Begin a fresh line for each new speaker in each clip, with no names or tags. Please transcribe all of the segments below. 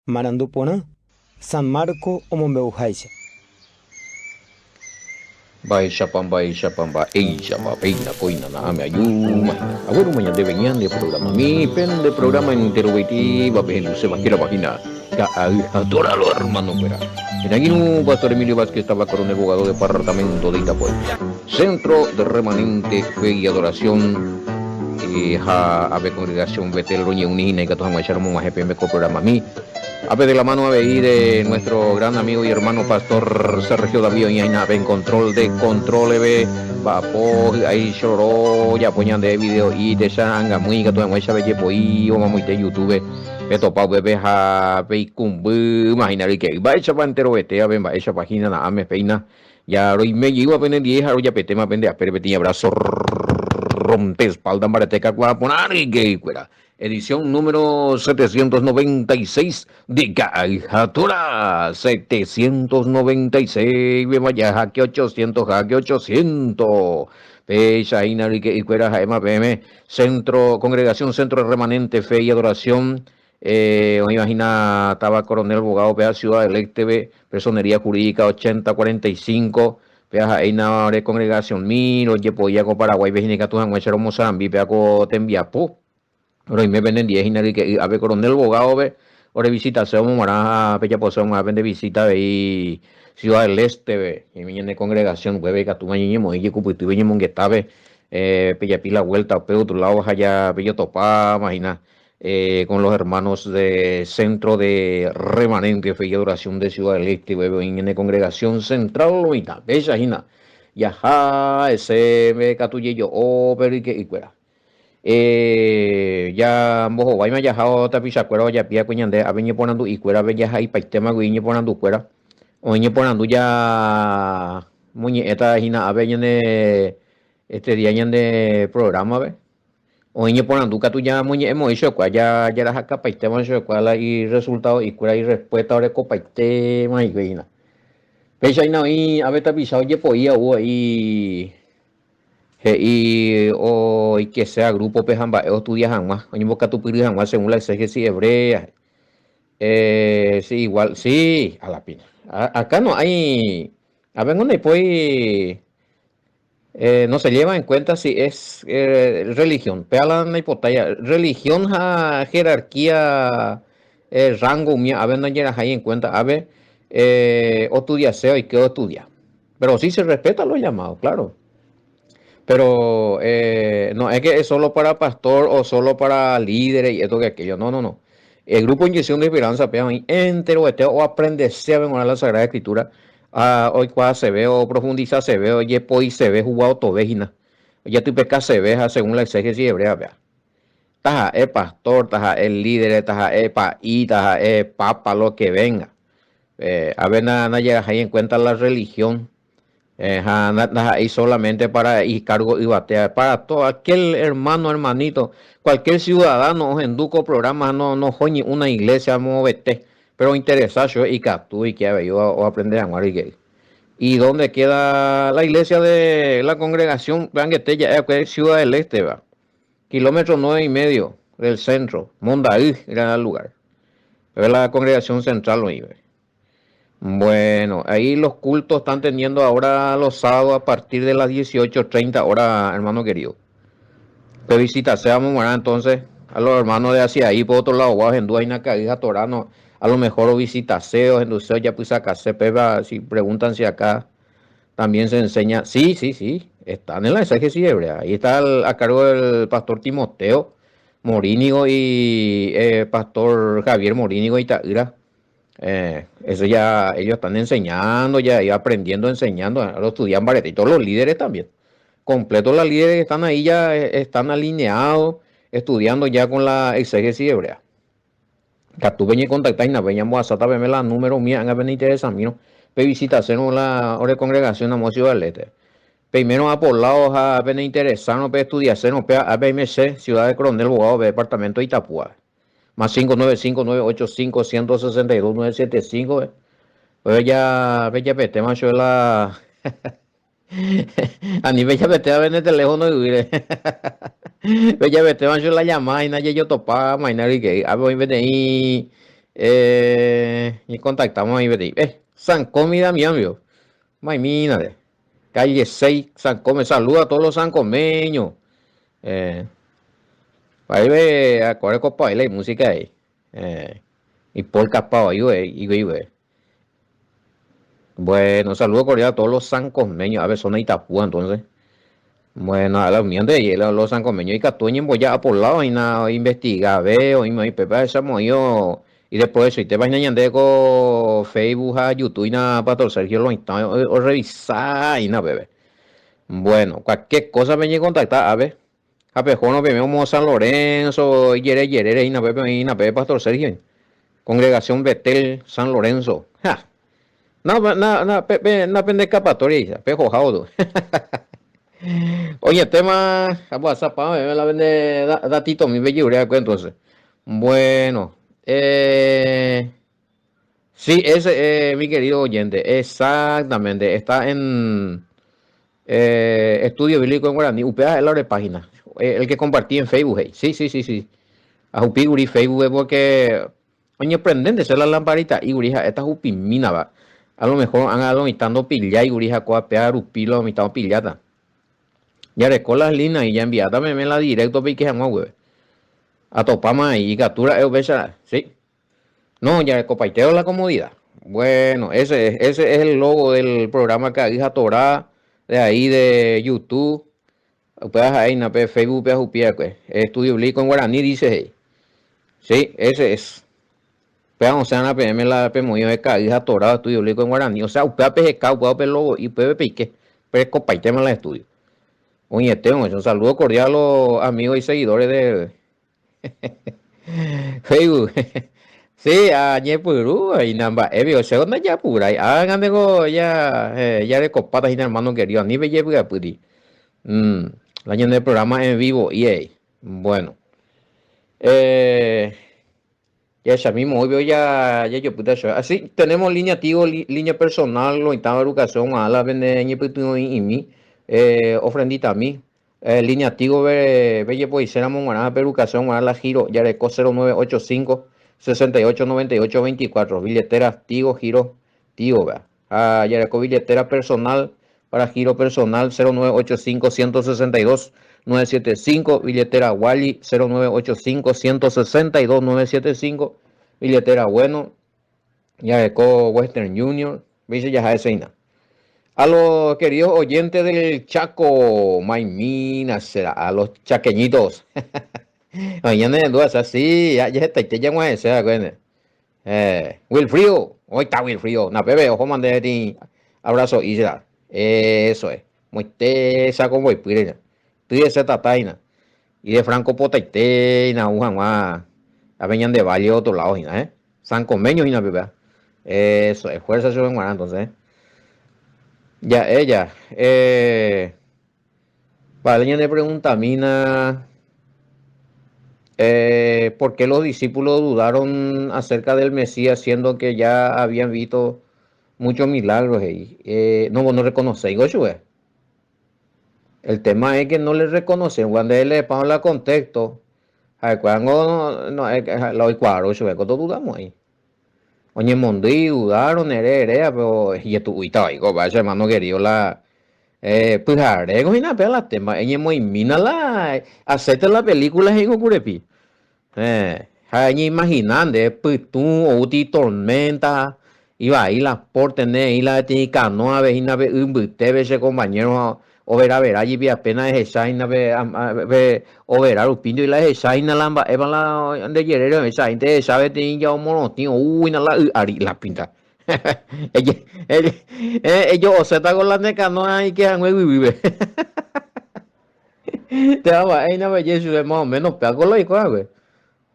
Marandu porã, San Marco omombe'uháicha.
Mba'éichapa, mba'éichapa, mba'éichapa, péina kóina na'ãme ajúma hína. Aguerúma ñandéve ñande programami, pende programa enteroveitéva pehenduséva hérava hína Ka'ay ha Toralo hermano-kuéra. Che angirũ Pastor Emilio Vázquez táva Coronel Bogado departamento de Itapúa. Centro de Remanente Fe y Adoración ha ave Congregación Betel roñeuni hína ikatu hag̃uáicha romog̃uahẽ peẽme ko programami. Ápe de la mano avei de nuestro gran amigo y hermano Pastor Sergio David oĩ aína ápe en control de control-ve mba'apo hy'ái chororo ojapo ñande video'i techa angamýi ikatu hag̃uáicha pejepoi omamoite YouTube petopa upépe ha peikũmby imagina ryke'y mba'éichapa enterovete ave mba'éichapa hína na'ãme péina Ja roime jeýva pene ndive ha rojapetéma pende apére peteĩ abrazo rompe espalda mbarete kakuaa porã ryke'ykuéra. Edición número 796 de Ka'ay ha Tora 796 vaya jaque 800 jaque 800 Péicha hína ryke'ykuéra ha'éma peẽme Centro Congregación Centro Remanente Fe y Adoración Oĩva hína táva Coronel Bogado péva Ciudad del Este-pe, Personería Jurídica 8045, péva ha'éina ore congregación-mi, rojepoía ko Paraguáipe hína ikatu hag̃uáicha romosarambi péva ko tembiapo. Roime pende ndive hína ryke'y ápe Coronel Bogado-pe, ore visitase omomorã ha pejapose og̃uahẽ pende visita avei Ciudad del Este-pe, ñaime ñane congregación upépe ikatúma ñañemoĩ jekupytýpe ñemongetápe, pejapi la vuelta upe otro lado ha ja pejotopáma hína. Con los hermanos de Centro de Remanente Fe y Adoración de Ciudad del Este, upépe oĩ ñane congregación central oĩta. Péicha hína jaha hese katu jejo'o pe ryke'ykuéra. Ja mbohováima jaha tapichakuéra ojapíakue ñande ápe ñeporandu'ikuérape jahaipaitéma guive ñeporandukuéra. Oĩ ñeporandu ja moñe'ẽta hína ápe ñane este día ñande programa-pe. Oĩ ñeporandu katu ñamoñe'ẽmo'ãi chupekuéra, jarahakapaitéma chupekuéra la irresultado'ikuéra, irrespuesta orekopaitéma hikuái hína. Péicha hína oĩ ave tapicha ojepoi ou he'i he'i oikeséva grupo-pe ha mba'e ostudia hag̃ua, oñembokatupyry hag̃ua según la exégesis hebrea. Sí, igual, sí, a la pina. Acá no hay, avengo ndaipói No se lleva en cuenta si es religión. Péa la ndaipotáiva. Religión ha jerarquía rango umi ave ndajerahái en cuenta ave ostudiase oike ostudia. Pero si se respeta los llamados, claro. Pero no es que es solo para pastor o solo para líderes y esto que aquello. No, no, no. El grupo Inyección de Esperanza péa oĩ enterovete oaprendese ave g̃uarã la Sagrada Escritura Ha oikuaaseve, oprofundisaseve, ojepoiseve huguaotove hína, ojatypekaseve ha según la exégesis hebrea-pe. Taha'e pastor, taha'e líderes, taha'e pa'i, taha'e papa, lo que venga. Ave ndajerahái en cuenta la religión ha ndaha'éi solamente para icargo yvate, para todo aquel hermano, hermanito, cualquier ciudadano ohendu ko programa ha nohói una iglesia movete. Péro ointeresa chupe ikatu oike avei oaprende hag̃ua rykeri. Y dónde queda la iglesia de la congregación angete ja'e va'ekue Ciudad del Este-va, kilómetro nueve y medio del centro, Monday era el lugar. Pépe la congregación central oĩve. Bueno, ahí los cultos están teniendo ahora los sábados a partir de las 18:30 horas, hermano querido. Pe visitase amog̃uarã entonces a los hermanos de hacia ahí por otro lado gua ohendu aína ka'y ha Torá no a lo mejor ovisitase ohenduse ojapysakase péva si preguntan si acá también se enseña sí sí sí están en la exégesis hebrea ahí está el, a cargo del pastor Timoteo Morínigo y eh, pastor Javier Morínigo ita'ýra eh, eso ya ellos están enseñando ya y aprendiendo enseñando lo estudian mbarete y todos los líderes también Completo las líderes que están ahí ya están alineados, estudiando ya con la exégesis hebrea. Katu peñecontacta hína, peñambohasáta peme la número umi ág̃a peneinteresamírõ pevisitaserõ la ore congregación amo Ciudad del Este. Peimérõ apolado ha peneinteresárõ peestudiasérõ péva ápe aime che, Ciudad de Coronel Bogado-pe, departamento Itapúa-pe. Más 595 985 162 975-pe. Peja, pejapetéma chupe la Ani pejapetéva pende teléfono yvýre. Pejapetéva che la llamada hína jejotopa mayna ryke'y. Ápe oĩ peteĩ. Eh, ñecontactamos ahí peteĩ. Eh, San Cosme y Damián, vio. Maimínate. Calle 6, San Cosme. Saluda a todos los sancomeños. Eh, ahí ve, acuerdo copa ahí la música ahí. Eh, y polka pao ahí, güey, y güey, güey. Bueno, saludo cordial a todos los sancosmeños. A ver, zona Itapúa, entonces. Bueno, a la unión de hielo, los sancomeños y ikatu oñemboja a por lado hína oinvestigave, oĩma oĩpepe ahechamoĩo y después de eso hína ñande ko Facebook ha YouTube hína Pastor Sergio lo oĩta orrevisa hína peve. Bueno, cualquier cosa peñecontacta ápe ha pehórõ peme omo San Lorenzo ijere jerére hína pépe oĩ hína pépe Pastor Sergio Congregación Betel San Lorenzo. Ha! Na, na, na, pe, pe, na pende escapatoria pe johávo tu. Oñetéma apoasa pa meme la pende datitomi pejerure va'ekue entonces. Bueno, eh, sí, ese, mi querido oyente, exactamente, está en eh, Estudio Bíblico en Guaraní, upéva ha'e la ore página, el que compartí en Facebook, hey. Sí, sí, sí, sí. Ahupi guri Facebook porque Oñeprendénte che la lamparita iguri ha'éta hupimínava. A lo mejor ág̃a lo mitã ndopillái guri ha kóa péa rupi lo mitã opilláta. Jareko las líneas y jaenviáta meme la directo peike hag̃ua guéve. Atopáma aĩ ikatu ra'e upéicha, sí. No, jarekopaitéva la comodidad. Bueno, ese es, ese es el logo del programa Ka'ay ha Torá, de ahí de YouTube. Upéva ha'éina pe Facebook-pe ahupi va'ekue. Estudio Bíblico en Guaraní dice he'i. Sí, ese es. Upéva osẽarã peẽme la pemoĩ ove ka'y ha Torá Estudio Bíblico en Guaraní. Osea, upéva peheka, upéva upe logo'i, upépe peike. Perekopaitéma la estudio. Oĩete oĩ. Un saludo cordial los amigos y seguidores de Facebook. Sí, añepyrũ hína mba'épe, chéko ndajapurái. Ág̃a ndéko ja jarekopáta hína hermano querido, ani pejepy'apýti. La ñande programa en vivo iéi. Bueno. Eh, jahechami moõipe jajopýta chupe. Así, tenemos línea Tigo, línea personal, oĩtava educación g̃uarã la pene ñepytyvõ'imi, eh, ofrenditami. Línea Tigo-pe pejepoiséramo g̃uarã pe educación g̃uarã la giro jareko 0985 68 98 24, billetera Tigo giro Tigo-pe. Ha jareko billetera personal para giro personal 0985 162 975, billetera Wally 0985 162 975, billetera Bueno Jareko Western Union, péicha jaha eseina. A los queridos oyentes del Chaco, maimína será, a los chaqueñitos. Oĩ ñane rendu asa, sí, ya hetaite jaguahẽse va'ekue nde. Eh, Wilfrido, oĩta Wilfrido, napépe ohóma nde peteĩ abrazo'i será. Eso es, moite Chaco mboypýre, ty ese tata hína. Y de Franco potaite hína ou hag̃ua ápe ñande valle otro lado hína, eh. Sancomeño hína pépe. Eso es, fuerza chupe g̃uarã entonces. Ja'e ja. Eh, vale ñane preguntamína eh, ¿por qué los discípulos dudaron acerca del Mesías siendo que ya habían visto muchos milagros? He'i. Eh, no, no reconocéigo chupe. El tema es que no le reconocen, cuando él le pasa la contexto, ha'ekuérango no, la oikuaárõ chupe, ko dudamos ahí. Oñemondýi, dudaron, ere, ere, pero ijetu'uita oiko, va, che hermano querido, la eh, pyharéko hína péva la tema, eñemoĩmína la hacete la película he'i ko kurepi. Eh, ha eñeimagina nde pytũ oúti tormenta, ivai la porte ne'ẽi la peteĩ canoa-pe hína pe y mbytépe che compañero ha overa vera jepi apenas ehecha hína pe pe overa rupínte la ehecha hína la mba'épa la nde jerére ohechaínte ehecha peteĩ jao morotĩ ou hína la y ári la pinta. Ejo'oséta ko la nde canoa ike hag̃ua yvyguýpe. Te mba'éina peje chupe más o menos péa ko la oiko hague.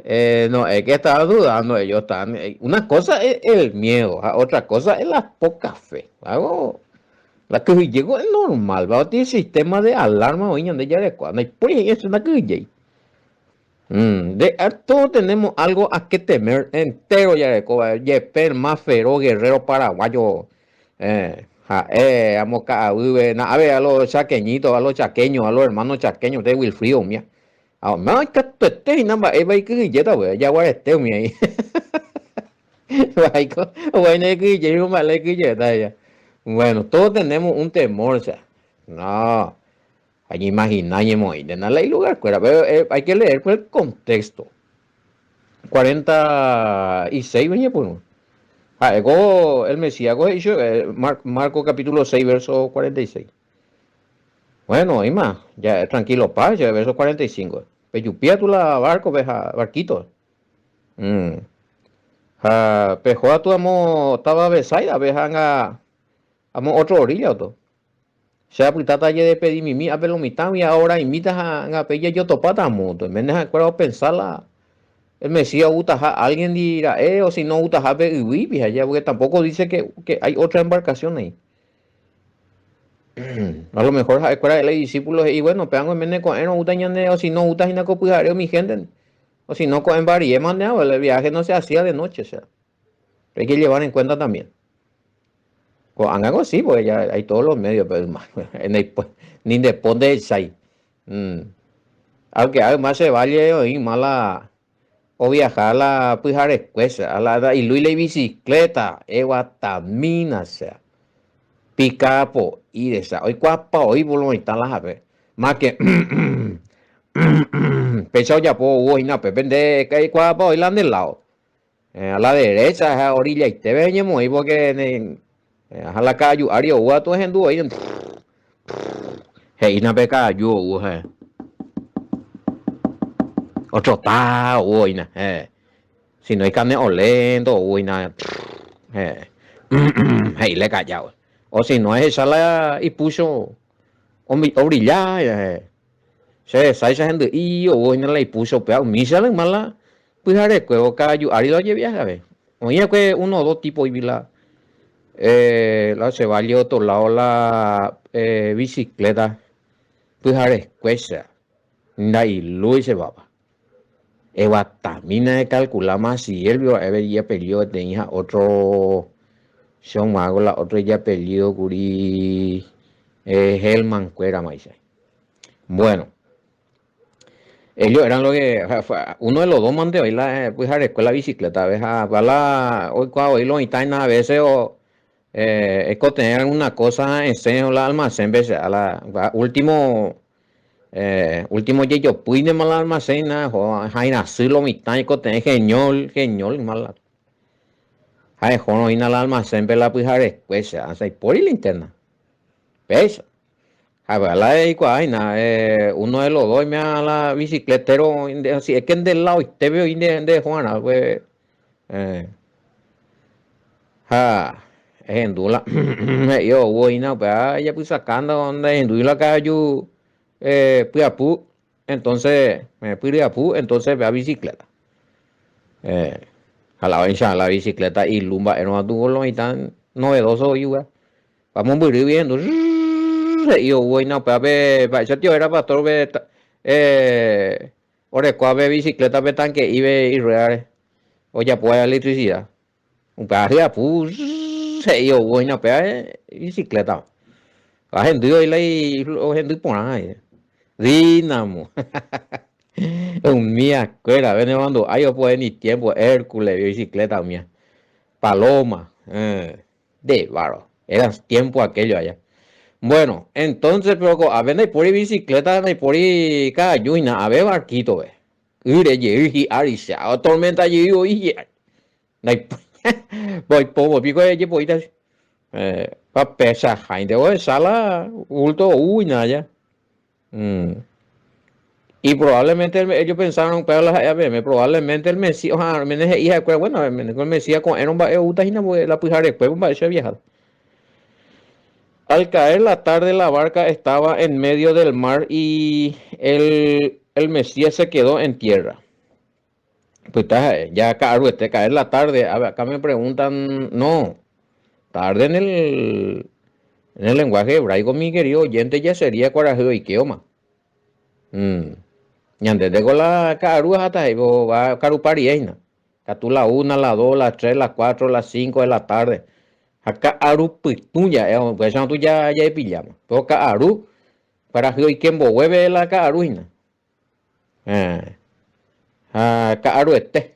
Eh, no, es que estaba dudando, ellos estaban... Una cosa es el miedo, ha otra cosa es la poca fe. Algo, la kyhyjéko es normal, va tiene sistema de alarma oĩ ñande jarekua, ndaipóri he'i eso ndakyhyjéi. Mm, de todos tenemos algo a que temer, entero jarekóva, jepe el más feroz guerrero paraguayo Eh, ha'e amo ka'aguýpe, na'ápe a los chaqueñitos, a los chaqueños, a los hermanos chaqueños de Wilfrido umía. Ha umi ikatuete hína mba'épa ikyhyjéta upéva, jaguarete umi ahí. Vaiko, guaina ikyhyjéi ko mba'e la ikyhyjevéta he'íva. Bueno, todos tenemos un temor, o sea, no, añeimagina ñemoĩntena la ilugar kuéra, pero hay que leer con el contexto. 46 oñepyrũ. Ha'éko el Mesías ko he'i chupe, Marcos capítulo 6 verso 46. Bueno, oĩma, ya tranquilopa che verso 45. Pejupía tu la barco-pe ha barquito. Ha peho atu amo táva Betsaida-pe ha anga amo otro orilla oto. Che apytáta ajedespedimimi ápe lo mitãgui ha ahora'imíta ha anga pe jajotopáta amo oto. Oiméne ha'ekuéra opensa la el Mesías outaha alguien-ndi ra'e o si no outaha pe yvýipi ha porque tampoco dice que, que hay otra embarcación ahí. A lo mejor ha'ekuéra la idiscípulo he'i, bueno, pévango oiméne ko'ẽrõ oúta ñande, o si no oúta hína ko pyhare umi hénte, o si no ko'ẽmba riéma nde, el viaje no se hacía de noche, o sea, hay que llevar en cuenta también. Ko'ág̃a ko sí, porque ya hay todos los medios, pero yma, ni nde po ndehechái. Aunque yma che valle oĩ yma la oviaja la pyharekue, che, a la ilúi la ibicicleta, eguatamína, che, pika po'íre, che, oikuaapa oĩ por lo mitã la hape, más que péicha ojapo oúvo hína upépe nde eikuaapa oĩ la nde lado, a la derecha ha orillaiteve eñemoĩ porque ne ha la ka'aju ári oúva tu ehendu voi he'ína pe ka'aju oúvo he otrota oúvo hína he si no ikane'õ lénto oúvo hína he he'i le ka'jávo o si no ehecha la ipúcho obrilla he che hesáicha hendy'i oúvo hína la ipúcho upéva umícha la yma la Pyharekuévo ka'aju ári la ojeviajave. Oĩ va'ekue uno o dos tipo oivi la la che valle otro lado la bicicleta pyharekuéicha ndailúi che papa. Eguatamína ecalcula Maciel va'e ijapellido peteĩ ha otro che og̃uahãko la otro ijapellido kuri Helman kuéramaicha. Bueno. Ellos eran los que, uno de los dos mante oĩ la pyharekue la bicicleta-pe ha upéva la oikuaa voi lo oĩta hína a veces o ekotevẽ alguna cosa esẽ la almacén-pe che la último último jejopýinema la almacén hína hãi rasy lo mitã oikotevẽ heñói heñói yma la ha ehórõ hína la almacén-pe la pyharekue che ndaipóri linterna péicha. Ha upéva la eikuaa hína, uno de los dos oime la bicicletero, si es que nde ladoitépe oĩ nde eho va'erã pues ha ehendu la he'i oúvo hína upéva ejapysaka ndahendúi la ka'aju pyapu, entonces pyryapu, entonces upéva bicicleta. Ha la oĩcha la bicicleta ilu mba'érõ katu lo oĩta novedoso oĩ upéva. Pa mombyrýgui ehendu rrrrrrr he'i oúvo hína upévape mba'éicha tio héra pastor pe orekóva pe bicicleta pe tanque'ípe irruédare ojapóva electricidad. Upéva hyapu rrrrrr he'i oúvo hína upéva bicicleta. Ha hendy oĩ la ohendy porã he'i. Dínamo. Umía kuéra, nemandu'ái opoe ni tiempo Hércules bicicleta umía. Paloma. De bárbaro, era tiempo aquello allá. Bueno, entonces, pero ko'ápe ndaipóri bicicleta, ndaipóri ka'aju hína, ave barquito-pe. Ýre jey hi'áricha, tormenta jey voi hi'ári. Ndaipóri, oipovo piko ejepoíta. Eh, pa pechaháinte ohecha la bulto ou hína allá. Y probablemente ellos pensaron upéva la ha'éva peẽme, probablemente el Mesías, oiméne he'i ha'ekuéra, bueno, oiméne ko el Mesías ko'ẽrõ mba'e oúta hína porque la pyharekuépe mba'e che aviaháta. Al caer la tarde la barca estaba en medio del mar y el, el Mesías se quedó en tierra. Pyta ha'e, ya ka'aruete, caer la tarde, acá me preguntan, no, tarde en el, en el lenguaje hebraico, mi querido oyente, ya sería kuarahy oikéoma. Mm. Ñande ndéko la ka'aru aháta he'i, va karupa rie hína. Katu la una, la dos, la tres, la cuatro, la cinco de la tarde. Ha ka'aru pytũ ja'e, upéicharõ tu ja jaepilláma. Péro ka'aru, kuarahy oike mboguépe la ka'aru hína. Ha ka'aruete.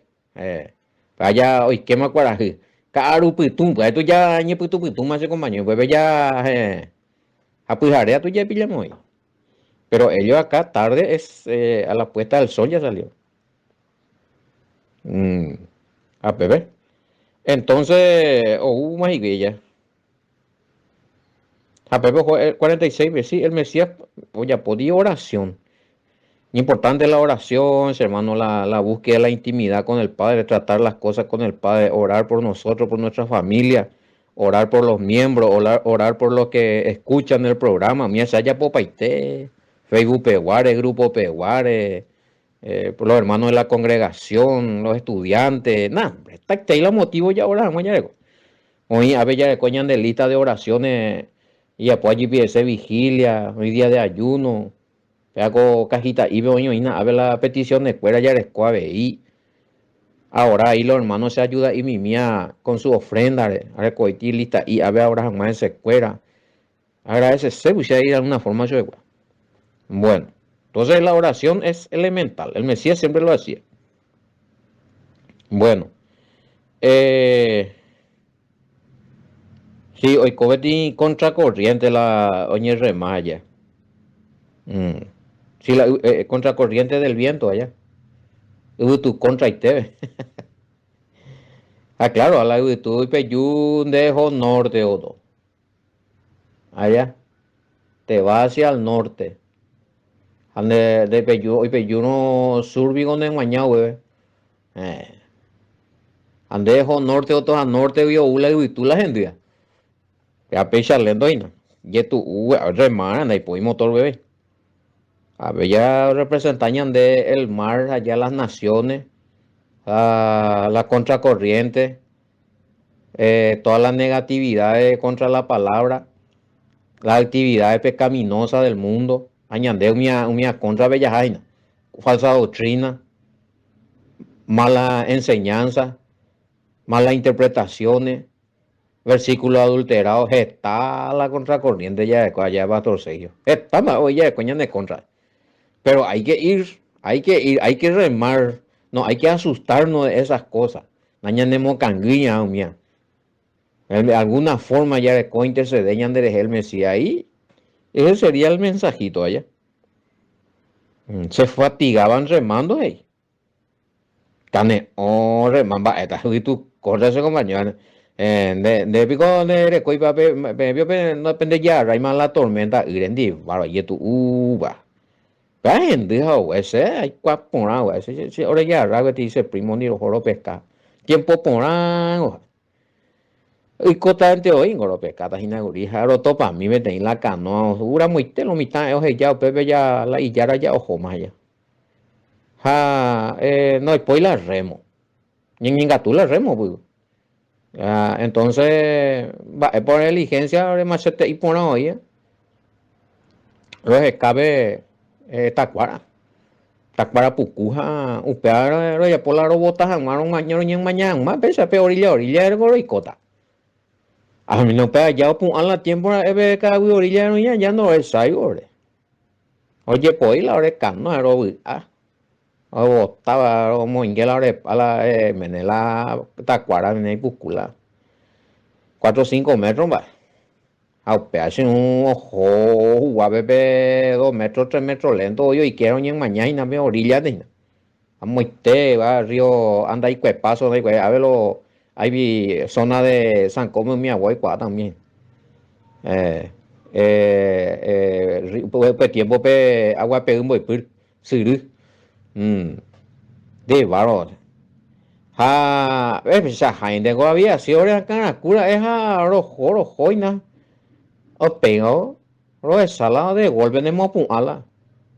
Aja oikéma kuarahy. Ka'aru pytũ, pya'e tuja ñepytũ pytũma che compañero, upépe ja heẽ. Ha pyhare atu jaipillama oĩ. Pero ellos acá tarde es a la puesta del sol ya salió. Ha pépe. Entonces oúma hikuái ella. Ha pépe oho el 46 pe, sí, el Mesías ojapo di oración. Importante la oración, che hermano, la, la búsqueda de la intimidad con el Padre, tratar las cosas con el Padre, orar por nosotros, por nuestra familia, orar por los miembros, orar, orar por los que escuchan el programa. Mira, se haya popaite, Facebook peguare, grupo peguare, eh, por los hermanos de la congregación, los estudiantes, nah, está ahí los motivos ya ahora, ya Oĩ ápe jareko ñande lista de oraciones ijapo GPS vigilia, oĩ día de ayuno, péva ko cajita'ípe oĩ oĩna ápe la peticiones kuéra jareko avei. Ahora ahí los hermanos se ayuda'imimía con su ofrenda-re, areko'iti lista'i ápe ahora hag̃ua hesekuéra. Agradecese che de alguna forma chupekuéra. Bueno, entonces la oración es elemental, el Mesías siempre lo hacía. Bueno, eh, sí, oiko peteĩ contracorriente la oñerrema allá. Mm. Sí, la eh, contracorriente del viento allá. Yvytu contraitéve. Ah, claro, a la yvytu oipeju nde eho norte oto. Allá, te va hacia el norte. Ha nde ndepeju oipejúrõ sur piko neg̃uaña upépe. Héẽ. Ha nde eho norte gotyo ha norte-gui ou la yvytu la hendýva. Péva péicha lénto hína. Jetu'u remarã ndaipói motor upépe. Ha péicha orrepresenta ñande el mar ha ja las naciones ha la contracorriente. Todas las negatividades contra la palabra, las actividades pecaminosas del mundo, ha ñande umía umía cóntrape jaha hína, falsa doctrina, mala enseñanza, malas interpretaciones, versículos adulterados, heta la contracorriente jareko allá Pastor Sergio, heta mba'e oĩ jareko ñane cóntrape, pero hay que ir, hay que ir, hay que remar, no hay que asustarnos de esas cosas. Nañanemokangýi'arã umía. De alguna forma jareko intercede ñanderehe el Mesías ahí. Ese sería el mensajito allá. Se fatigaban remando he'i. Kane'õ rema mba'éta yvytu kóntra che compañero. Nde, nde piko nde rekóipa pe, peẽ piko pendejagarráima la tormenta ýre ndivárõ ijetu'úva. Pe ahendy ha ogue che aikuaa porã ogue che che orejagarra gueteri che primo ndi roho ropeska tiempo porã oha. Oikotavente voi ningo ropekáta hína kuri ha rotopami peteĩ la canoa osuramoite lo mitã oheja upépe ja la ijára ja ohóma ja. Ha ndoipói la remo, ñañengatu la remo py. Ha entonces mba'épa ore diligencia ore machete iporã oĩ roheka pe takuára, takuára puku ha upéva rojapo la robota hag̃ua roñemaña hag̃ua péicha pe orilla orilla reko roikóta. Ha upe aja opu'ã la tiempo ra'e pe ka'aguy orilla roĩ aja ndorohechái ore. Ojepoi la ore kanoa rovy'a, obotáva romoinge la ore pala mene la takuára mene ipuku la cuatro cinco metro mba'e. Ha upéva che irũ oho huguápe pe dos metro tres metro lénto voi oike roñemaña hína pe oríllante hína. Amoitéva río Andaikuepa, zona Ikuepe, ápe lo hay zona de San Cosme umi agua oikuaáta umi. Upe tiempo-pe Aguapey mboypy syry de barro. Ha chahãinte había sido ore akãraku ra'e ha roho rohóina opéiva Rohecha la de golpe nemopu'ã la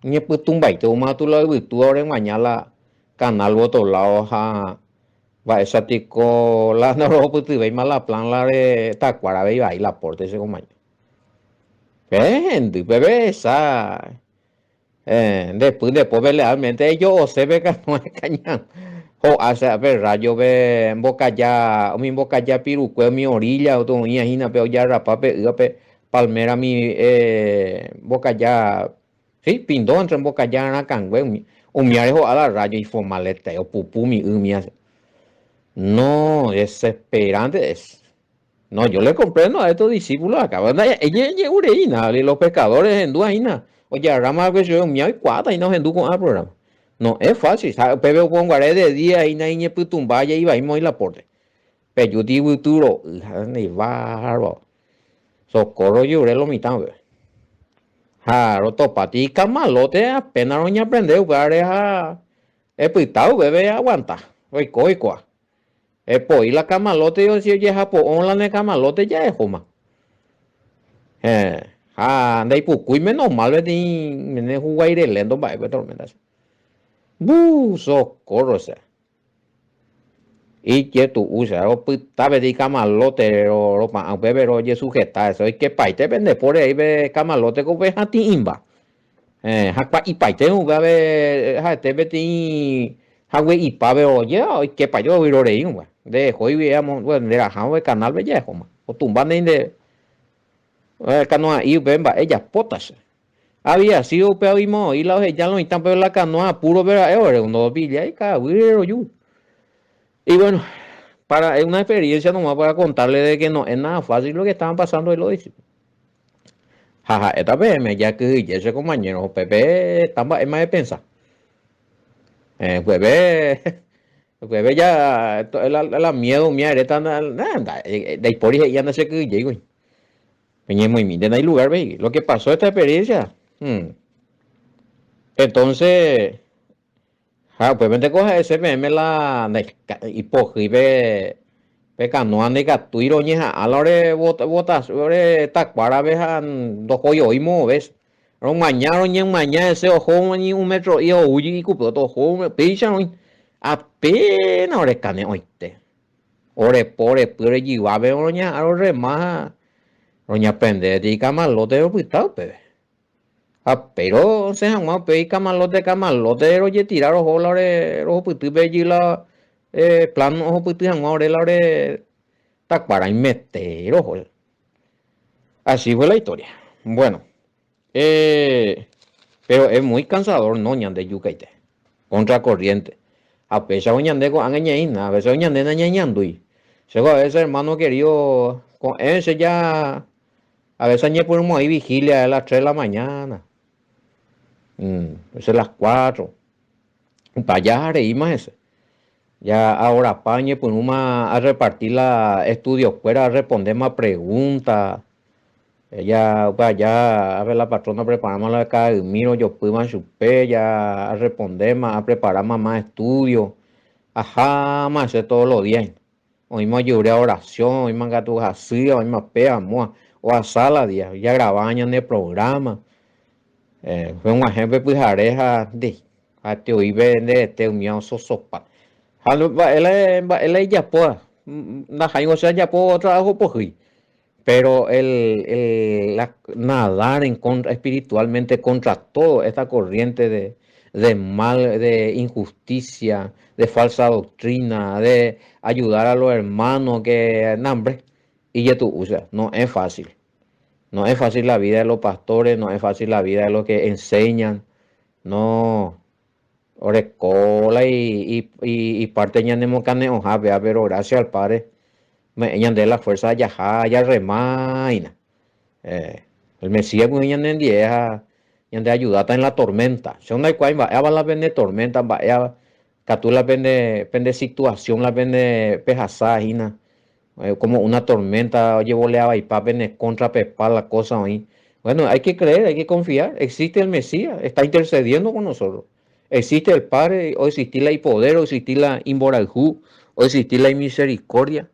ñepytũmbaite umatu la yvytúva oreguaña la canal otro lado ha mba'éicha tiko la ndorohupytyvéima la plan la re takuára avei vai la porte che komaña. Pe hendy peve ehecha Nde py nde pópe lealmente ejo'ose pe kanoa ekaña ho'a che ápe rayo pe mbokaja umi mbokaja pirukue umi orilla oĩva hína pe ojarrapa pe ývape palmera umi mbokaja si pindo entre mbokaja rakãngue umi umíare ho'a la rayo ifomalete opupu umi y umíva. No, desesperante es. No, yo le comprendo a estos discípulos acá. Eñe'ẽje'ureína, los pescadores hendúa hína. Ojarráma va'ekue chupe umi oikuaáta hína ohendu ko'ã programa. No es fácil. Ha upépe oponguare de día hína iñepytũmba jaivaíma oĩ la pórte. Pejúti yvytu ro'y ha bárbaro. Socorro ojerure lo mitã upépe. Ha rotopáti ikamalote apenas roñeaprende upévare ha epyta upépe eaguanta. Oiko oikoa. Epoi la camalote si ojehapo'õ la ne camalote ja ehóma. Héẽ, ha ndaipukúi menos mal peteĩ ne huguaire lento mba'e pe tormenta che. Buu, socorro che. Ijetu'u che, ropyta peteĩ camalote ropa'ã upépe rojesujeta hese, oikepaite pende póre ahí pe camalote ko pe hatĩ'imba. Héẽ, ha kua'ipaite upévape ha'ete peteĩ hague'ipápe ojéva oikepaite ovyro rei upéva. Nde ehóigui amo, bueno, nde rahávo pe canal-pe ja ehóma. Otumba ndéi nde canoa'i upe mba'e ejapóta che. Había sido upéva oimo'õi la oheja lo mitã upépe la canoa apuro-pe ra'e ore ndopillái ka'aguýre roju. Y bueno, para es una experiencia nomás para contarle de que no es nada fácil lo que estaban pasando ahí los discípulos. Ha ha'éta peẽme jakyhyje che compañero, upépe heta mba'éma epensa. Upépe, upépe ja la, la miedo umi aréta ndaipóri he'i anda chekyhyjéigui. Peñemoĩmíntena ilugar-pe he'i. Lo que pasó esta experiencia. Entonces, Ha upépenteko ha'ese peẽme la ipohýi pe kanóa ndaikatúi roñeha'ã la ore ore takuárape ha ndohói voi moõve. Romaña roñemaña hese oho ni un metro'i oúgui ikupe oho péicha oĩ. Apéna ore kane'õite. Ore po ore py ore jyvápe roñeha'ã rorrema ha roñeaprende peteĩ kamalóte ropyta upépe. Ha péro osẽ hag̃ua upéi kamalóte kamalóte rojetira roho la ore rohupytýpe jey la plan ohupyty hag̃ua ore la ore takuára imete roho. Así fue la historia. Bueno, pero es muy cansador no ñande jukaite, contra corriente. Ha upéicha ñande ko'ág̃a ñaĩna, a veces ñande nañañandúi. Chéko a veces hermano querido ko'ẽ che ja A veces añepyrũmo'ãi vigilia a las tres de la mañana, a veces las cuatro. Upa ja reíma hese. Ja ahorapa añepyrũma a repartir la estudiokuéra, a respondéma pregunta. Ja upe aja ápe la patrona opreparáma la ka'aymíro rojopýma chupe, ja arrespondéma, apreparáma más estudio. Aháma hese todos los días hína. Oĩma ojeure oración, oĩma katu hasýva, oĩma péva amóva, ohasa la día, jagrava ñane programa. Peg̃uahẽ pe pyhare ha nde, ha'ete voi pe nde rete umíva ososopa. Ha mba'e la, mba'e la ijapóva, ndaháingo che ajapo trabajo pohýi, pero el, el, la nadar en contra, espiritualmente contra todo esta corriente de, de mal, de injusticia, de falsa doctrina, de ayudar a los hermanos que, no, hombre, ijetu'u, o sea, no es fácil. No es fácil la vida de los pastores, no es fácil la vida de los que enseñan, no, Oreko la iparte ñanemokane'õha péva, pero gracias al Padre ome'ẽ ñande la fuerza jaha jarrema hína. El Mesías gui ñanendie ha ñande ayudáta en la tormenta. Che ndaikuaái mba'éva la pene tormenta, mba'éva katu la pende pende situación la pende pehasa hína, como una tormenta ojevolea vaipa pene contra pepa la cosa oĩ. Bueno, hay que creer, hay que confiar, existe el Mesías, está intercediendo con nosotros. Existe el Padre, oexisti la ipoder, oexisti la imborayhu, oexisti la imisericordia.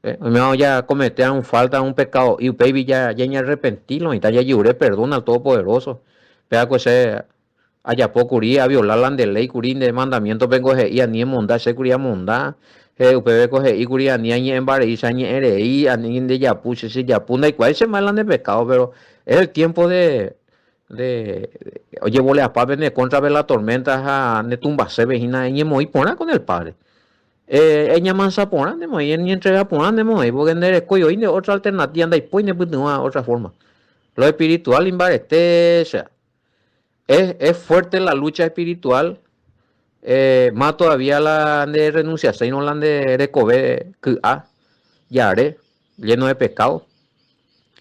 Oimérõ jakomete un falta, un pekado'i, upéivi jañearrepenti, lo mitã jajevure perdón al Todopoderoso. Péva ko che Ajapo kuri, aviola la nde léi kuri, nde mandamiéntope ko he'i ani emonda, che kuri amonda, he upépe ko he'i kuri ani añe'ẽmba rei, che añe'ẽ rei, ani nde japu, che che japu, ndaikuaái che mba'e la nde pekádo, péro es el tiempo de de ojevoleapa pene kóntrape la torménta ha ne tumbasépe hína eñemoĩ porã con el Padre. Eñamansa porã nde moĩ, eñentrega porã nde moĩ, pórke nde rekói oĩ nde ótra alternatíva ndaipói nepytyvõ ótra fórma. Lo espiritual imbarete che. Es, es fuerte la lucha espiritual. Más todavía la nde renunciaséirõ la nde rekove ky'a jare, lleno de pecado,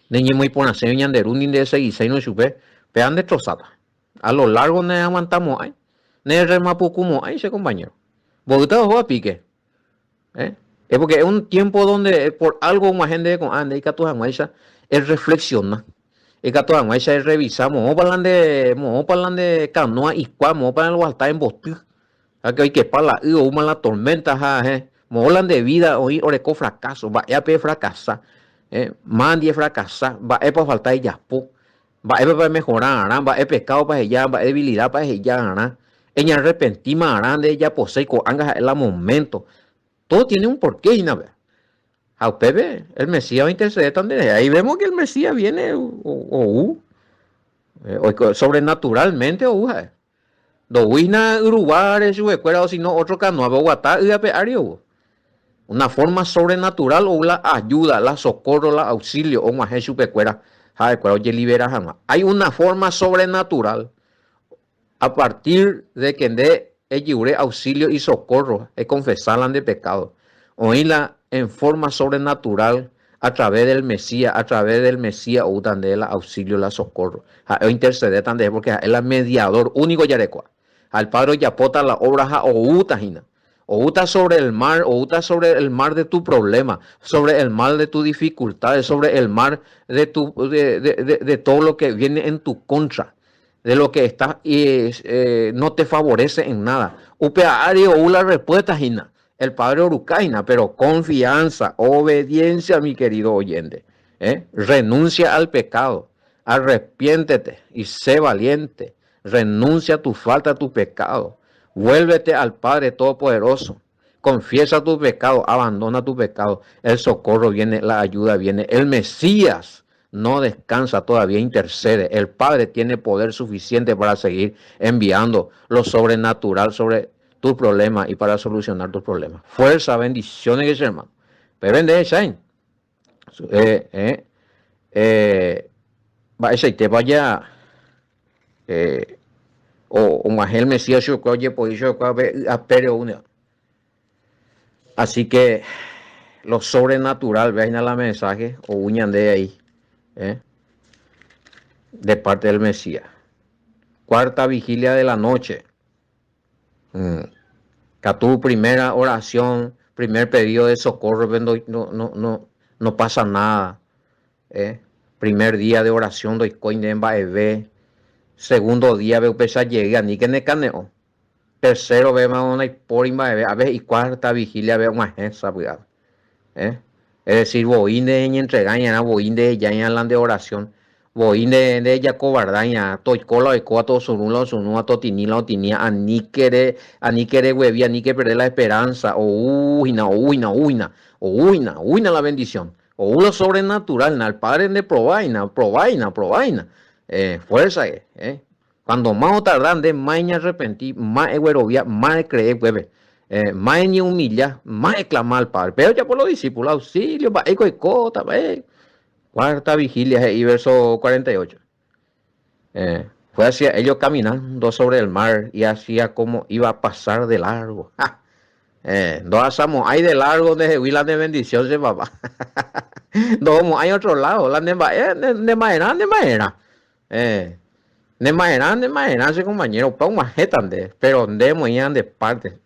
neñemoĩporãséirõ ñande Ru ni ndesegiséirõ chupe, péva ndetrosáta. A lo largo neaguantamo'ãi, neremapukumo'ãi che compañero. Mboýta oho a pique. Eh? Es porque es un tiempo donde por algo og̃uahẽ ndéve ko'ã nde ikatu hag̃uáicha erreflexiona, ikatu hag̃uáicha errevisa moõpa la nde, moõpa la nde canoa ikua, moõpa la oguata emboty, ha que oikepa la y oúma la tormenta ha eh, moõ la nde vida oĩ oreko fracaso, mba'épa efracasa, eh, máva ndie efracasa, mba'épa ofalta ejapo, Mba'épepa emehora arã, mba'e pekádopa eheja, mba'e debilidápa eheja arã, eñarrepentíma arã nde ejaposéi ko'ág̃a ha'e la moménto. Todo tiene un porqué hína pe. Ha upépe el Mesías ointercedéta nderehe. Ahí vemos que el Mesías viene ou, oiko sobrenaturalmente ou ha'e. Ndoúi hína yruguáre chupekuéra o sino otro canoa-pe oguata y ape ári ou. Una forma sobrenatural ou la ayuda, la socorro, la auxilio og̃uahẽ chupekuéra ha'ekuéra ojelibera hag̃ua. Hay una forma sobrenatural a partir de que nde ejyure auxilio y socorro, ekonfesa la nde pecado. Oĩ la en forma sobrenatural a través del Mesías, a través del Mesías oúta ndéve la auxilio, la socorro. Ha'e ointercedéta nderehe porque ha'e la mediador único jarekóva. Ha el Padre ojapóta la obra ha oúta hína. Oúta sobre el mar, oúta sobre el mar de tu problema, sobre el mar de tu dificultades, sobre el mar de tu, de, de, de, de todo lo que viene en tu contra, de lo que está, eh, no te favorece en nada. Upe ári ou la respuesta hína. El Padre orukáina, pero confianza, obediencia, mi querido oyente. ¿Eh? Renuncia al pecado, arrepiéntete y sé valiente. Renuncia tu falta, tu pecado. Vuélvete al Padre Todopoderoso. Confiesa tu pecado, abandona tu pecado. El socorro viene, la ayuda viene. El Mesías no descansa, todavía intercede. El Padre tiene poder suficiente para seguir enviando lo sobrenatural sobre tus problemas y para solucionar tus problemas. Fuerza, bendiciones, che hermano. Pe nde hecháin. Eh, eh, eh, mba'eichaitépa ja eh, og̃uahẽ el Mesías chupekuéra ojepoi chupekuéra pe y apére oúneva. Así que lo sobrenatural, veáis la mensaje, ou ñande ahí, eh, de parte del Mesías. Cuarta vigilia de la noche. Katu primera oración, primer pedido de socorro pe no, no, no, no pasa nada. Eh? Primer día de oración ndoikói nde mba'eve. Segundo día pe upéicha jey aníke nekane'õ. Tercero pe ma naipóri mba'eve. A veces icuarta vigilia pe og̃uahẽ sapy'a. Eh? Es decir, voi nde eñentregai'arã, voi nde ehejai'arã la nde oración, voi nde nde ejakovardai'arã, toiko la oikóva, tosurũ la osurũva, totini la otiníva, aníke re, aníke reguevi, aníke eperde la esperanza, ou hína, ou hína, ou hína, ou hína, ou hína la bendición, ou lo sobrenatural hína, el Padre nde prova hína, oprova hína, oprova hína, eh, fuerza eh. Cuando más otarda nde más eñarrepenti, más eguerovia, más ecree upépe, más eñehumilla, más eclama al Padre. Péva ojapo los discípulos, auxilio, mba'éiko oikóta, mba'e. Cuarta vigilia he'i verso 48. Eh, fue hacia ellos caminando sobre el mar y hacía como iba a pasar de largo. ¡Ja! Eh, ndohasamo'ãi de largo ndehegui la ne bendición che papá. Ndohomo'ãi otro lado, la ne mba'e, ne mba'erã, ne mba'erã. Eh, ne ma'erã, ne ma'erã che compañero, opa og̃uahẽta nde, pero nde emoĩva nde parte.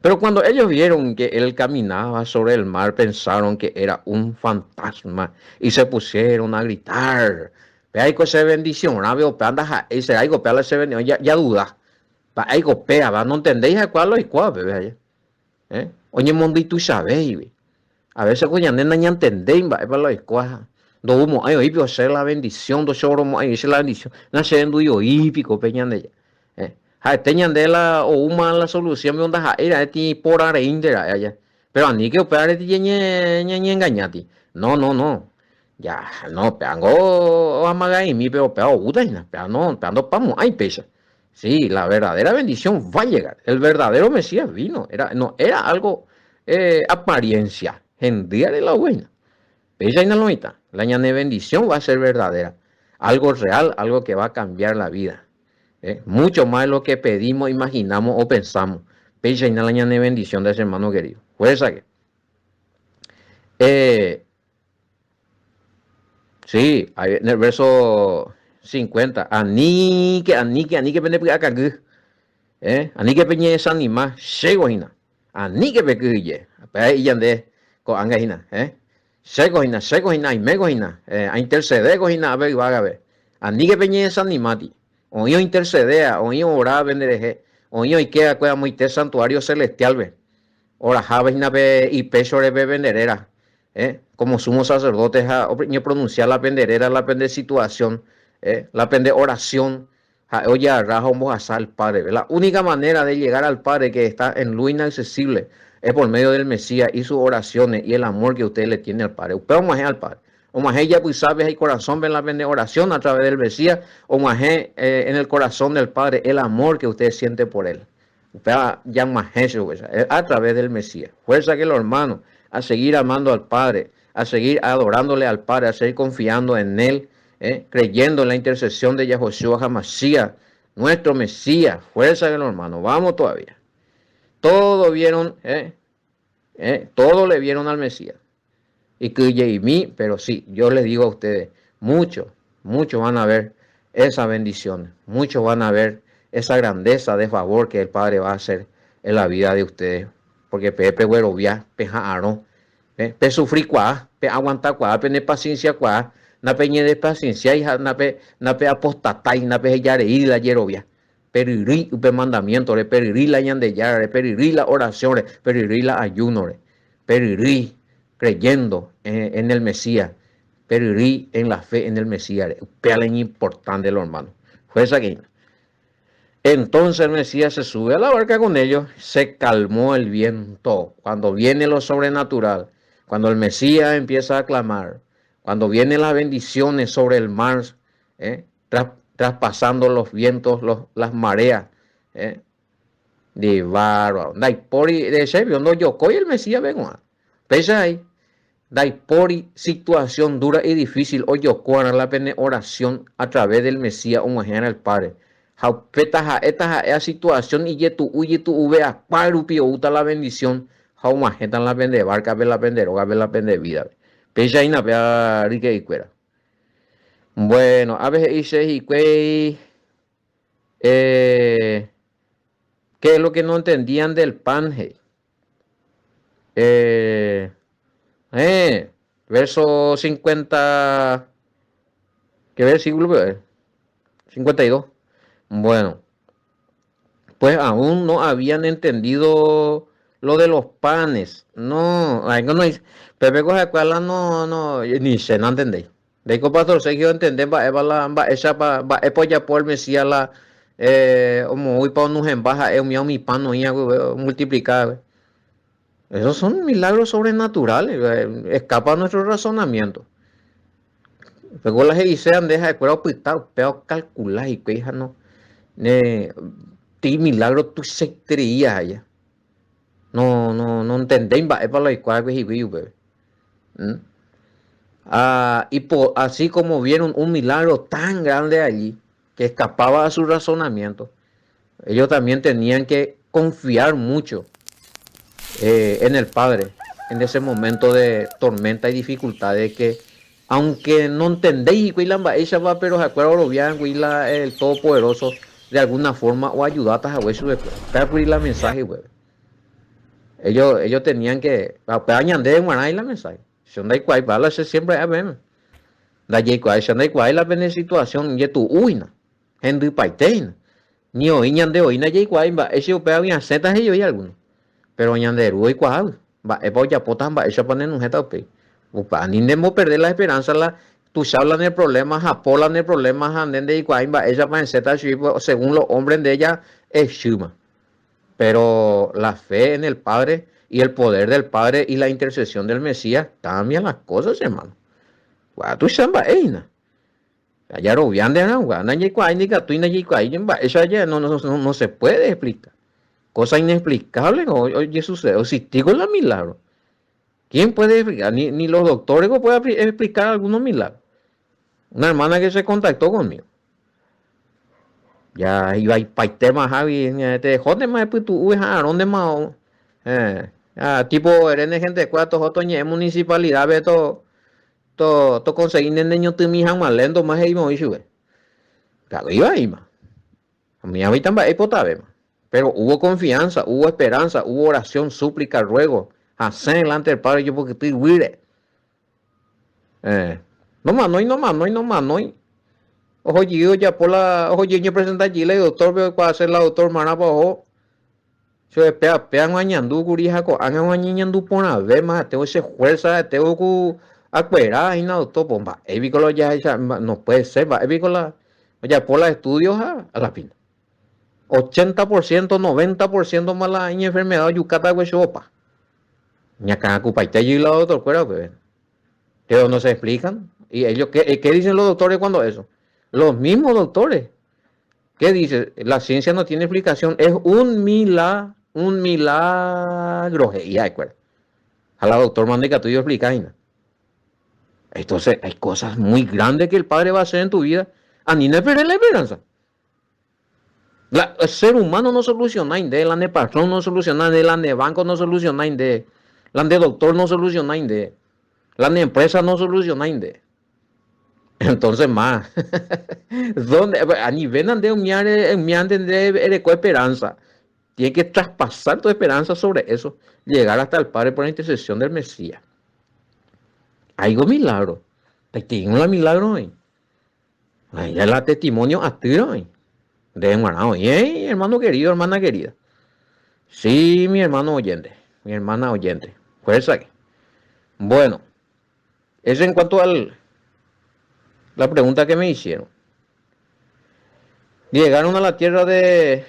Pero cuando ellos vieron que él caminaba sobre el mar, pensaron que era un fantasma y se pusieron a gritar. Péaiko che bendicionrã, upéva ndaha'éi, seráiko péa la che bendición, ja, jaduda. Mba'éiko péava, nontendéi ha'ekuéra la oikuaa peve aje. Eh, oñemondýi tuichavéigui. A veces ko ñande nañantendéi mba'épa la oikóva, ndou mo'ãi oĩ piko che la bendición, ndochoro mo'ãi oĩ che la bendición, nacherendúi oĩ piko pe Ñandejára. Eh, ha'ete ñande la oúma la solución piko ndaha'éi ra'e tĩ porã reínte ra'e aja. Pero aníke upévare tĩ ñañe-ñañe-engañáti. No, no, no. Ya, no, péango oamaga'imi péro péva oúta hína, péva no, péva ndopamo'ãi péicha. Sí, la verdadera bendición va a llegar. El verdadero Mesías vino. Era, no era algo eh, apariencia. Hendýare la oguéina. Péicha hína lo mitã. La ñane bendición va a ser verdadera. Algo real, algo que va a cambiar la vida. Mucho más de lo que pedimos, imaginamos o pensamos. Péicha hína la ñane bendición de che hermano querido. Fuerza-ke. Eh, sí, ahí en el verso 50. Aníke, aníke, aníke pende py'akangy. Eh, aníke peñedesanima, chéko hína. Aníke pekyhyje. Upéva he'i ñande ko'ág̃a hína. Eh. Chéko hína, chéko hína, aiméko hína. Eh, aintercedéko hína ápe yvágape. Aníke peñedesanimátei. Oĩ ointercedéa, oĩ oora penderehe, oĩ oike'akue amoite santuario celestial-pe. Oraháva hína pe ipéchore pe pende réra, eh, como sumo sacerdote ha oñepronuncia la pende réra, la pende situación, eh, la pende oración, ha'e ojearra ha ombohasa al Padre-pe. La única manera de llegar al Padre que está en luz inaccesible es por medio del Mesías y sus oraciones y el amor que usted le tiene al Padre. Upéva og̃uahẽ al Padre. Og̃uahẽ ijapysápe ha ikorasõpe la pende oración a través del Mesías, og̃uahẽ en el corazón del Padre el amor que usted siente por Él. Upéva jag̃uahẽ chupe, a través del Mesías. Fuerza que los hermanos, a seguir amando al Padre, a seguir adorándole al Padre, a seguir confiando en Él, eh, creyendo en la intercesión de Yahoshua HaMashiach, nuestro Mesías. Fuerza que los hermanos, vamos todavía. Todos vieron, eh, eh, todos le vieron al Mesías. Ikyhyje'imi, pero sí, yo les digo a ustedes, muchos, muchos van a ver esa bendición, muchos van a ver esa grandeza de favor que el Padre va a hacer en la vida de ustedes, porque peẽ peguerovia, peha'arõ, pe, pesufrikuaa, pe'aguantakuaa, penepacienciakuaa, napeñedespacienciái ha nape, napeapostatái, napehejareíri la jerovia. Peryrýi upe mandamiento-re, peryrýi la Ñandejárare, peryrýi la oración-re, peryrýi la ayuno-re. Peryrýi creyendo en el Mesías, peryrýi en la fe en el Mesías-re. Upéva la iñimportante lo hermano. Fuerza que hína. Entonces el Mesías se sube a la barca con ellos, se calmó el viento. Cuando viene lo sobrenatural, cuando el Mesías empieza a clamar, cuando vienen las bendiciones sobre el mar, eh, traspasando los vientos, los, las mareas, eh, de bárbaro. Ndaipóri, de serio, ndojokói el Mesías peg̃uarã. Péicha he'i, ndaipóri situación dura y difícil ojokóarã la pene oración a través del Mesías og̃uahẽarã el Padre. Ha upe taha'e taha'éa situación ijetu'u ijetu'uve'akua rupi oúta la bendición ha og̃uahẽta la pende barca-pe, la pende rógape, la pende vida-pe. Péicha hína péva ryke'ykuéra. Bueno, ápe he'i che hikuái, eh, ¿qué es lo que no entendían del pan? He'i. Eh, eh, verso 50, ¿qué versículo es? 52. Bueno, pues aún no habían entendido lo de los panes. No, ay, no, no, Pepe coja no, no, ni se no entendéis. Ndéiko Pastor Sergio ontende mba'épa la mba'éichapa mba'épa ojapo el Mesías la omoĩpa onuhẽmba ha'e umi umi pan oĩva guive omultiplika va'ekue. Esos son milagros sobrenaturales, escapa nuestro razonamiento. Upéko la he'iséva nde ha'ekuéra opyta upéva okalkula hikuái ha no ne peteĩ milagro tuichaiterei aja. No, no, nontendéi mba'épa la oikuaa va'ekue hikuái upépe. Ah, y po, así como vieron un milagro tan grande allí, que escapaba a su razonamiento, ellos también tenían que confiar mucho eh, en el Padre en ese momento de tormenta y dificultades que aunque no entendéis hikuái la mba'éichapa pero ha'ekuéra oroviágui la el Todopoderoso de alguna forma oayudáta hague chupekuéra. Upéva kuri la mensaje upépe. Ellos, ellos tenían que, upéva ñandéve g̃uarã la mensaje. Che ndaikuaái la che siempre ha'e peẽme. Ndajaikuaái, che ndaikuaái la pene situación jetu'u hína, hendypaite hína. Ni oĩ ñande oĩ ndajaikuaái mba'éicha upévagui asẽta he'i oĩ alguno. Pero ñande Ru oikuaágui mba'épa ojapóta ha mba'éichapa nenuhẽta upéi. Upe ani nemboperde la esperanza la tuicha la ne problema, hapo la ne problema ha nde ndeikuaái mba'éichapa esẽta chugui según los hombres nde ja echýma. Pero la fe en el Padre y el poder del Padre y la intercesión del Mesías cambia las cosas, hermano. Kuaa tuicha mba'e hína. Jarovia nde arã, ndajaikuaái ndikatúi ndajaikuaái mba'éicha jae, no, no, no, no se puede explicar. Cosa inexplicable ojesucede, oexistíko la milagro. ¿Quién puede explicar? Ni, ni los doctores pueden explicar algunos milagros. Una hermana que se contactó conmigo. Ja ivaipaitéma hágui, terejóntema epytu'u eha'arõntema eh, tipo ere ne hentekuéra toho toñe'ẽ municipalidad-pe to to tokonsegi ne neñotỹmi hag̃ua léntoma he'íma oĩ chupe. Katu ivaíma. Umi mba'e ipotavéma. Pero hubo confianza, hubo esperanza, hubo oración, súplica, ruego. Hasẽ delante del Padre ojepokyty yvýre. Eh, nomanói, nomanói, nomanói. Oho jey ojapo la, oho jey oñepresenta jey la idoctor-pe oikuaase la doctor marãpa oho. Che péa péa añandu kuri ha ko'ág̃a añeñandu porãvéma ha'etévo che fuerza ha'etévo ku akuera hína doctor po mba'e piko la ojahecha no puede ser mba'e piko la ojapo la estudio ha a la fin 80% 90% ma la iñenfermedad ojukáta va'ekue chupe opa. Ñakãkupaite jey la doctor kuéra upépe. Pero no se explican. Y ellos, ¿qué, qué dicen los doctores cuando eso? Los mismos doctores. ¿Qué dice? La ciencia no tiene explicación. Es un milagro, un milagro. He'i ha'ekuéra. Ha la doctor ma ndaikatúi oexplica hína. Entonces, hay cosas muy grandes que el Padre va a hacer en tu vida. Ani ne perder la esperanza. La, el ser humano no soluciona nde, la ne patrón no soluciona nde, la ne banco no soluciona nde, la ne doctor no soluciona nde, la ne empresa no soluciona nde. Entonces más, ¿dónde? Anivéna nde umíare, umíante nde ereko esperanza. Tiene que traspasar tu esperanza sobre eso, llegar hasta el Padre por la intercesión del Mesías. Algo milagro. Peteĩ la milagro oĩ. Ay, la testimonio atýra oĩ. Nde g̃uarã oĩ, eh, hermano querido, hermana querida. Sí, mi hermano oyente, mi hermana oyente. Fuerza. Bueno, eso en cuanto al la pregunta que me hicieron. Llegaron a la tierra de...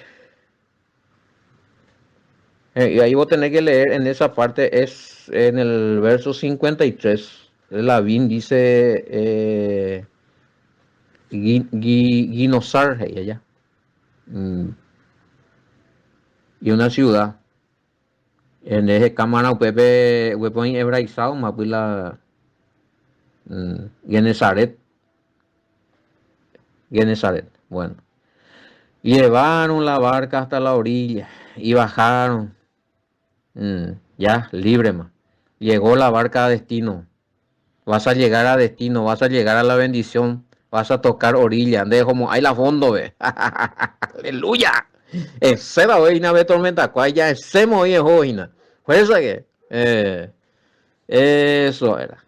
y ahí vos tenés que leer en esa parte, es en el verso 53. Lavín dice eh, Ginosar, allá. Mm. Y una ciudad. En ese cámara upépe upépe oĩ hebraizado mapy la mm, Genesaret. Genesaret. Bueno. Llevaron la barca hasta la orilla y bajaron. Mm, ya, libre más. Llegó la barca a destino. Vas a llegar a destino, vas a llegar a la bendición, vas a tocar orilla. Ande como hay la fondo, ve. Aleluya. Ese va hoy ve tormenta cual ya ese mo viejo hína. Fuerza que. Eh, eso era.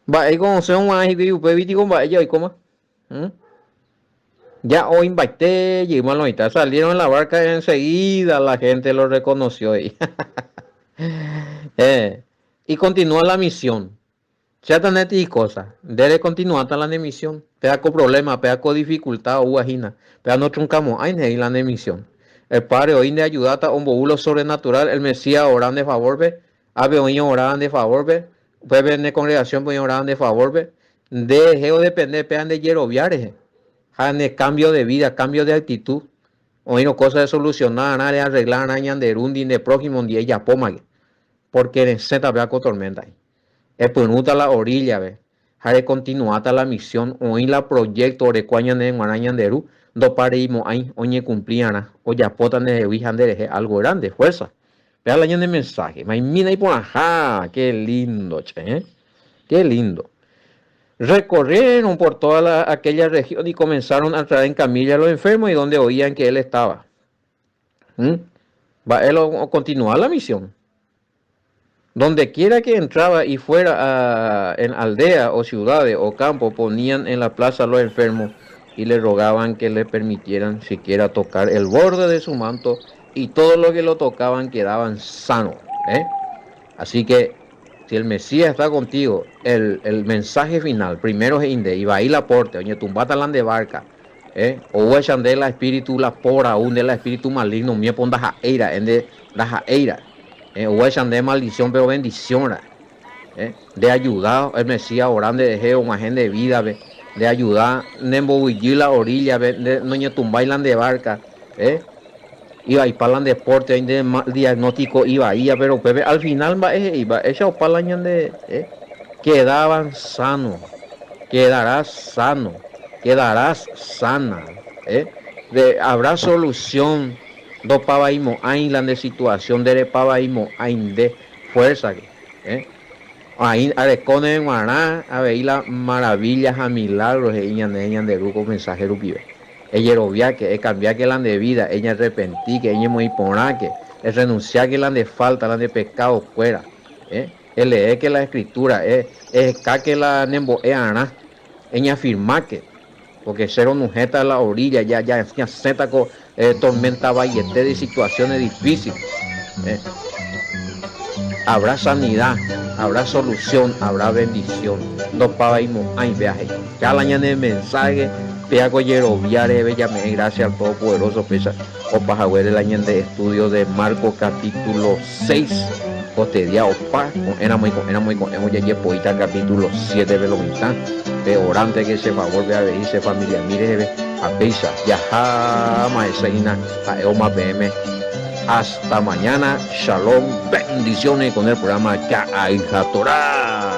Mba'éiko osẽ og̃uahẽ hikuái upe vítiko mba'e jaikóma. ¿Mm? Ya oĩmbaite jeýma lo mitad. Salieron en la barca enseguida la gente lo reconoció ahí. eh, y continúa la misión. Che ataneti cosa. Nde recontinuáta la ne misión. Péa ko problema, péa ko dificultad oúva hína. Péa notrunkamo'ãi he'i la ne misión. El Padre oĩ nde ayudáta ombou lo sobrenatural, el Mesías ora nde favorpe, ápe oĩ oráva nde favorpe, upépe ne congregaciónpe oĩ oráva nde favorpe. Nde rehe odepende péa nde jerovia rehe. Ha ne cambio de vida, cambio de actitud, oĩrõ cosa de solucionarã, rearreglarã ñande rúndi, nde prójimo ndi ejapómake. Porque resẽta péa ko tormenta-gui. Epyrũta la orilla-pe ha recontinuáta la misión, oĩ la proyecto orekóva ñande g̃uarã ñande Ru, ndopareimo'ãi oñecumplíarã, ojapóta ndehegui ha nderehe algo grande, fuerza. Péa la ñane mensaje. Maimína iporãha, qué lindo che, eh? Qué lindo. Recorrieron por toda la, aquella región y comenzaron a traer en camilla a los enfermos y donde oían que él estaba. ¿Mm? Va él a continuar la misión. Donde quiera que entraba y fuera a, en aldea o ciudades o campo, ponían en la plaza a los enfermos y le rogaban que le permitieran siquiera tocar el borde de su manto y todos los que lo tocaban quedaban sanos. ¿eh? Así que si el Mesías está contigo, el, el mensaje final, primero es inde, iba ahí la porte, oye, tumbata de barca, eh? O la espíritu la pora, un de la espíritu maligno, mi ponda jaeira, en de la jaeira. Eh, o de maldición, pero bendición, eh? De ayudar, el Mesías orando de dejeo, más de vida, ve, de ayudar, de la orilla, ve, de no tumbailan de barca, eh? Iba y palan deporte, de diagnóstico iba ia, pero pepe, al final va iba, ella o palan de, eh, quedaban sanos, quedarás sano, quedarás sana, ¿eh? De habrá solución ndopavaimo'ãi la nde situación nderepavaimo'ãi nde fuerza-ke. Eh. Aĩ arekóne g̃uarã avei la maravilla ha milagro he'i ñande ñande Ru ko mensaje rupive. Ejeroviáke, ekambiáke la nde vida, eñarrepentíke, eñemoĩ porãke, errenunciáke la nde falta, la nde pecado kuéra. Eh. Eleéke la escritura, eh, ehekáke la nembo'e arã, eñafirmáke, porque che ronuhẽta la orilla, ja, ja, ñasẽta ko eh, tormenta vaiete de situaciones difícil. Eh. Habrá sanidad, habrá solución, habrá bendición. Ndopavaimo'ãi péa he'i. Péa la ñane mensaje, péa ko jerovia reheve jame'ẽ gracia al Todopoderoso péicha opa haguére la ñande estudio de Marcos capítulo 6. Kostedia opa, ko'ẽramo iko'ẽramo iko'ẽvo jajepoíta capítulo 7-pe lo mitã, pe oránte-ke che favor-pe avei che familiami reheve, ha péicha, jaháma hese hína ha'évoma peẽme. Hasta mañana, shalom, bendiciones con el programa Ka'ay ha Torá.